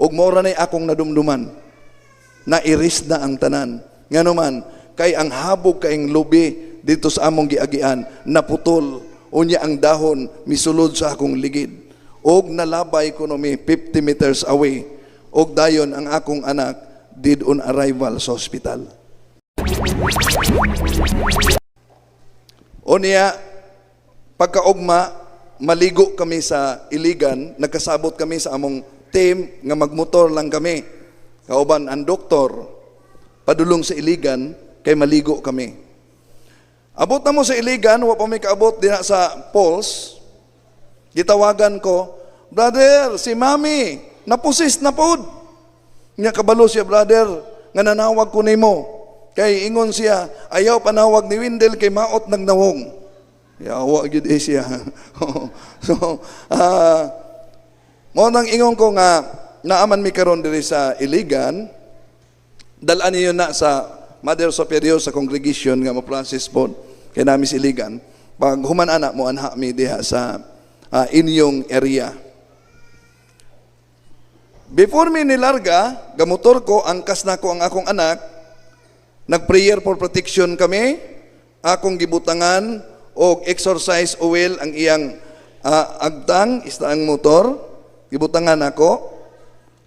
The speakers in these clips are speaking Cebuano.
Ug mao ra nay akong nadumduman. Nairis na ang tanan. Ngano man, kay ang habog kaing lubi dito sa among giagian, naputol. Unya ang dahon misulod sa akong ligid. Og nalabay ko no mi 50 meters away. Og dayon ang akong anak dead on arrival sa hospital. Unya, pagkaugma, maligo kami sa Iligan, nagkasabot kami sa among team nga magmotor lang kami. Kauban ang doktor, padulong sa Iligan, kay maligo kami. Abot na mo sa Iligan, wa pa may kaabot dinha sa Pulse. Gitawagan ko, "Brother, si Mami, na-possess na pod." Nya kabalo siya, "Brother, nga nanawag ko nimo. Kay ingon siya, ayaw panawag ni Wendell kay maot nagnawong." Yawa gyud eh siya. So, mao nang ingon ko nga naaman mi karon diri sa Iligan, dalan niyo na sa Mother Superior sa congregation nga mo-process po kay nami sa Iligan. Pag human ana mo anha mi diha sa inyong area. Before mi nilarga, gamotor ko, angkas na ko ang akong anak, nag-prayer for protection kami, akong gibutangan og exercise oil ang iyang agtang, ista ang motor, gibutangan ako,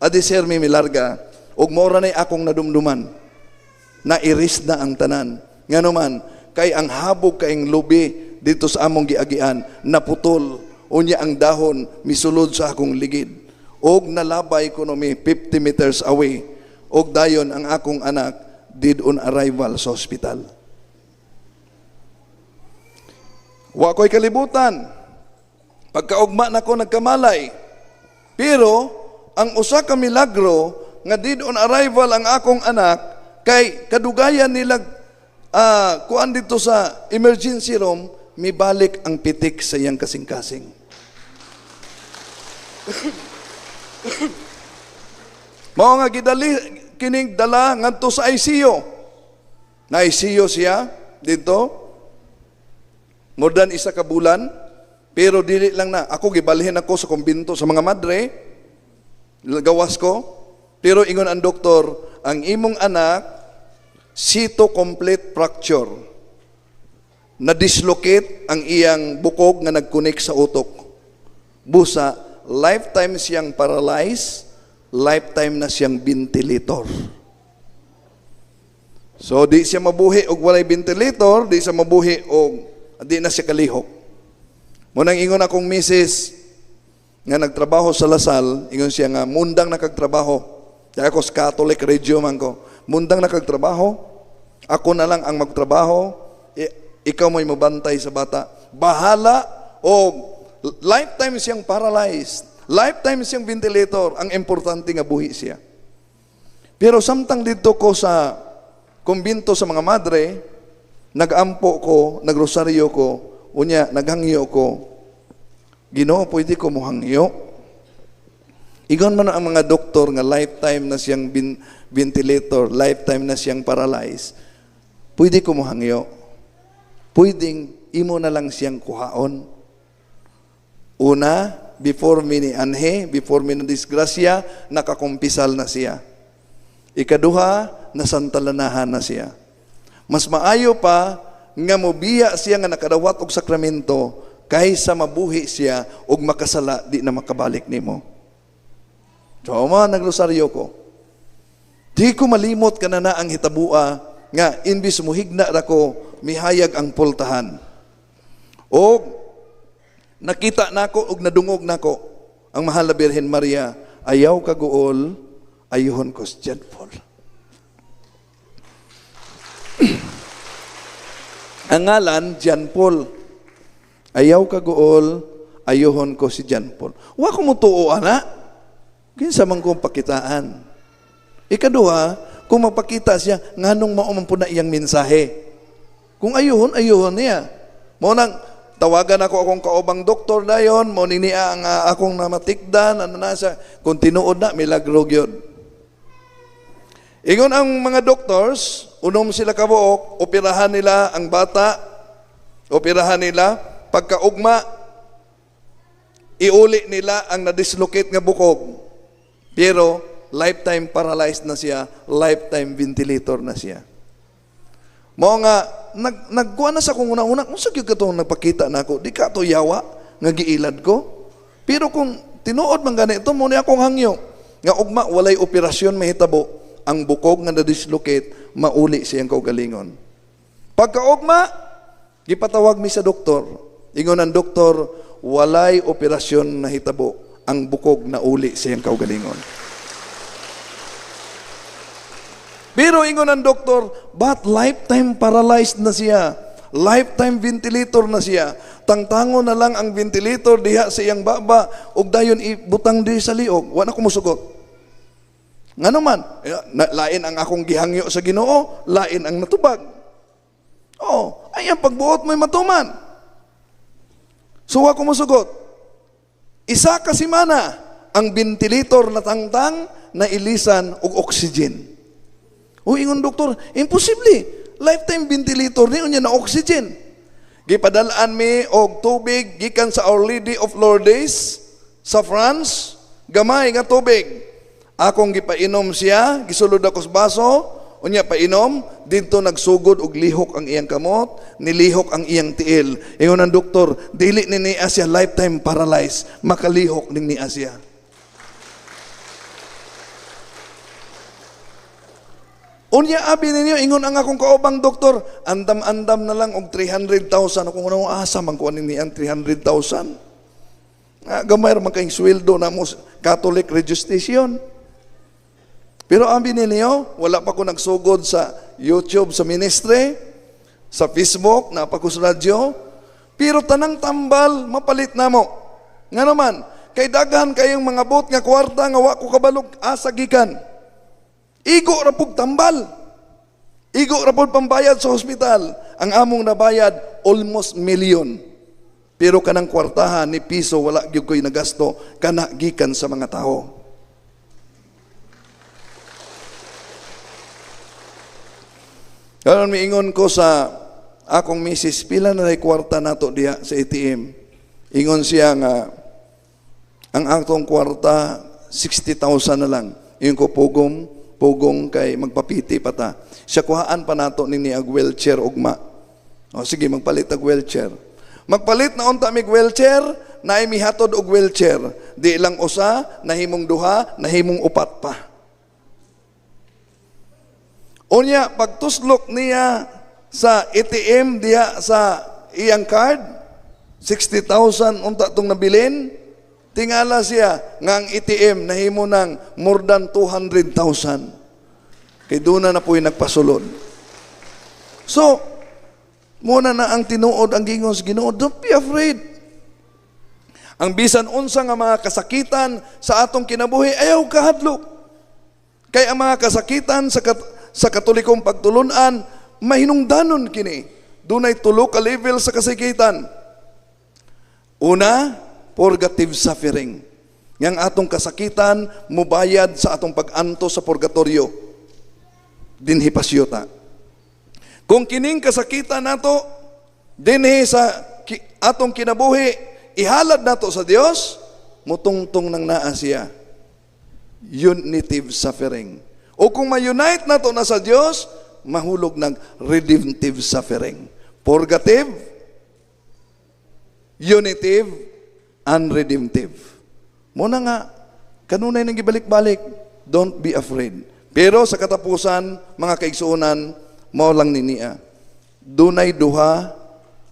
adi sir mi milarga, og mao ra nay akong nadumduman. Nairis na ang tanan. Ngano man, kay ang habog kaing lubi dito sa among giagian, naputol, unya ang dahon misulod sa akong ligid. Og nalabay ko no mi 50 meters away. Og dayon ang akong anak dead on arrival sa hospital. Wa ko'y kalibutan. Pagkaugma na ko nagkamalay. Pero ang usa ka milagro nga dead on arrival ang akong anak kay kadugayan nila kuan dito sa emergency room, mibalik ang pitik sa iyang kasing-kasing. Mao nga gidali kining dala ngadto sa ICU. Na ICU siya dito more than isa ka bulan, pero dili lang na ako gibalhin ako sa kumbinto sa mga madre, gawas ko, pero ingon ang doktor, ang imong anak C2 complete fracture, na dislocate ang iyang bukog nga nagkunik sa utok, busa lifetime siyang paralyzed, lifetime na siyang ventilator. So di siya mabuhi og walay ventilator, di siya mabuhi og di na siya kalihok. Munang ingon akong misis nga nagtrabaho sa La Salle, ingon siya nga mundang nakagtrabaho. Kaya ako sa Catholic radio man ko. Mundang nakagtrabaho, ako na lang ang magtrabaho, ikaw mo'y mabantay sa bata. Bahala o lifetime siyang paralyzed, lifetime siyang ventilator, ang importante nga buhi siya. Pero samtang dito ko sa kumbinto sa mga madre, nagampo ko, nagrosaryo ko, unya, naghangyo ko, Ginoo, pwede ko mohangyo. Ingon man ang mga doktor nga lifetime na siyang ventilator, lifetime na siyang paralyzed, pwede ko mohangyo. Pwedeng imo na lang siyang kuhaon. Una, before mi ni anhe, before mi na disgrasya, nakakumpisal na siya. Ikaduha, nasantalanahan na siya. Mas maayo pa nga mobiya siya nga nakadawat og sakramento kaysa mabuhi siya og makasala di na makabalik nimo. So, ma nagrosaryo ko. Di ko malimot kana na ang hitabua nga imbis muhigna ra ko, mihayag ang pultahan. Og nakita nako og nadungog nako ang mahal na Birhen Maria, ayaw kaguol, ayuhon ko si John Paul. Ang ngalan, John Paul. Ayaw kaguol, ayuhon ko si John Paul. Wa ko mutuo, ana. Kinsa man kong pakitaan. Ikaduha, kung mapakita siya, nganong mao man po na iyang mensahe. Kung ayuhon, ayuhon niya. Mao nang tawagan ako akong kaubang doktor dayon, mao ni niya ang akong namatikdan, ano na siya. Kung tinuod na, milagro gyud. Ingon ang mga doctors, unom sila kabuok, operahan nila ang bata, operahan nila, pagkaugma, iuli nila ang na-dislocate nga bukog. Pero lifetime paralyzed na siya, lifetime ventilator na siya. Mao nga nagkuha na sa kong una-una, kung sa gyud katong nagpakita nako, di ka to yawa nga giilad ko. Pero kung tinuod man gani ito, mao ni akong hangyo nga ugma walay operasyon mahitabo, ang bukog nga na-dislocate, mauli siyang kaugalingon. Pagkaugma, gipatawag mi sa doktor. Ingon ang doktor, walay operasyon nahitabo, ang bukog na uli siyang kaugalingon. Pero ingon ang doktor, but lifetime paralyzed na siya. Lifetime ventilator na siya. Tangtango na lang ang ventilator diha sa iyang baba ug dayon ibutang di sa liog. Wa na ko musugot. Ngano man, eh, lain ang akong gihangyo sa Ginoo, lain ang natubag. Oh, ay ang pagbuot mo'y matuman. So wa ko musugot. Isa ka semana ang ventilator na tangtang na ilisan og oxygen. O ingon doktor, imposible. Lifetime ventilator ni unya na oxygen. Gipadalaan mi og tubig gikan sa Our Lady of Lourdes sa France, gamay nga tubig. Akong gipainom siya, gisulod ako sa baso, unya painom, didto nagsugod og lihok ang iyang kamot, nilihok ang iyang tiil. Ingon ang doktor, dili ni niya siya lifetime paralyzed, makalihok ning niya siya. Unya abi ninyo, ingon ang akong kaubang doktor, andam-andam na lang og 300,000. Kung unang asa man kuan ni ang 300,000. Nga gamay ra man kayong sweldo na mo Catholic registration. Pero abi ninyo, wala pa ko nagsugod sa YouTube sa ministry, sa Facebook, na pa ko sa radyo. Pero tanang tambal, mapalit na mo. Nga naman, kay daghan kayong mga bot nga kwarta nga wa ko kabalog asa gikan. Igo ra pug tambal. Igo ra pud pambayad sa ospital. Ang among nabayad almost million. Pero kanang kwartahan ni piso wala gyud ko'y nagasto kana gikan sa mga tao. Karon miingon ko sa akong misis, pila na ray kwarta nato diha sa ATM. Ingon siya nga ang atong kwarta 60,000 na lang. Ingon ko pugong kay magpapiti pa ta. Siya kuhaan pa nato ni ag wheelchair ugma. O sige, magpalit og wheelchair. Magpalit na unta mig wheelchair, naay mihatod og wheelchair. Di lang usa, nahimong duha, nahimong upat pa. Unya, pagtuslok niya sa ATM diha sa iyang card, 60,000 unta tong nabilin, tingala siya nga ang ATM nahimo ng more than 200,000. Kay doon na po'y nagpasulod. So, muna na ang tinuod ang gingon sa Ginoo, don't be afraid. Ang bisan unsa nga mga kasakitan sa atong kinabuhi, ayaw kahadlok. Kay ang mga kasakitan sa Katolikong pagtulunan, mahinungdanon kini. Dunay tulo ka level sa kasakitan. Una, purgative suffering. Yang atong kasakitan mubayad sa atong pag-anto sa purgatorio. Dinhi pasyota. Kung kining kasakitan nato dinhi sa atong kinabuhi, ihalad nato sa Dios, mutungtong nang naa siya. Unitive suffering. O kung ma-unite nato na sa Dios, mahulog ng redemptive suffering. Purgative, unitive, and redemptive. Muna nga, kanunay nang gibalik-balik, don't be afraid. Pero sa katapusan, mga kaigsuonan, mao lang ni niya. Dunay duha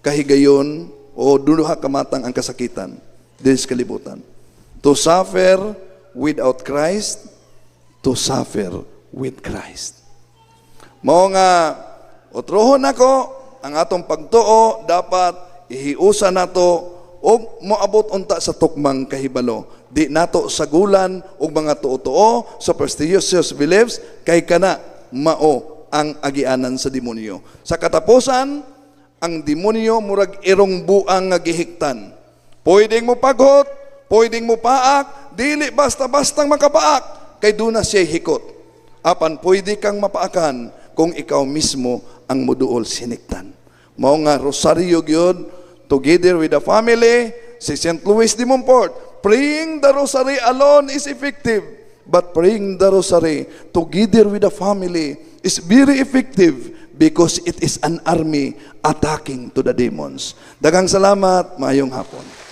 kahigayon o duha kamatang ang kasakitan diri sa kalibutan. To suffer without Christ, to suffer with Christ. Mao nga otrohon nako ang atong pagtuo dapat ihiusa nato og moabot unta sa tukmang kahibalo. Di nato sagulan og mga tuo-tuo, superstitious beliefs, kay kana mao ang agianan sa demonyo. Sa katapusan, ang demonyo murag irong buang nga gihiktan. Pwedeng mo paghot, pwedeng mo paak, dili basta-bastang makapaak, kay doon na siya hikot. Apan pwede kang mapaakan kung ikaw mismo ang muduol siniktan. Mao nga rosaryo gyud together with the family, si St. Louis de Montfort, praying the rosary alone is effective, But praying the rosary together with the family is very effective because it is an army attacking to the demons. Daghang salamat, maayong hapon.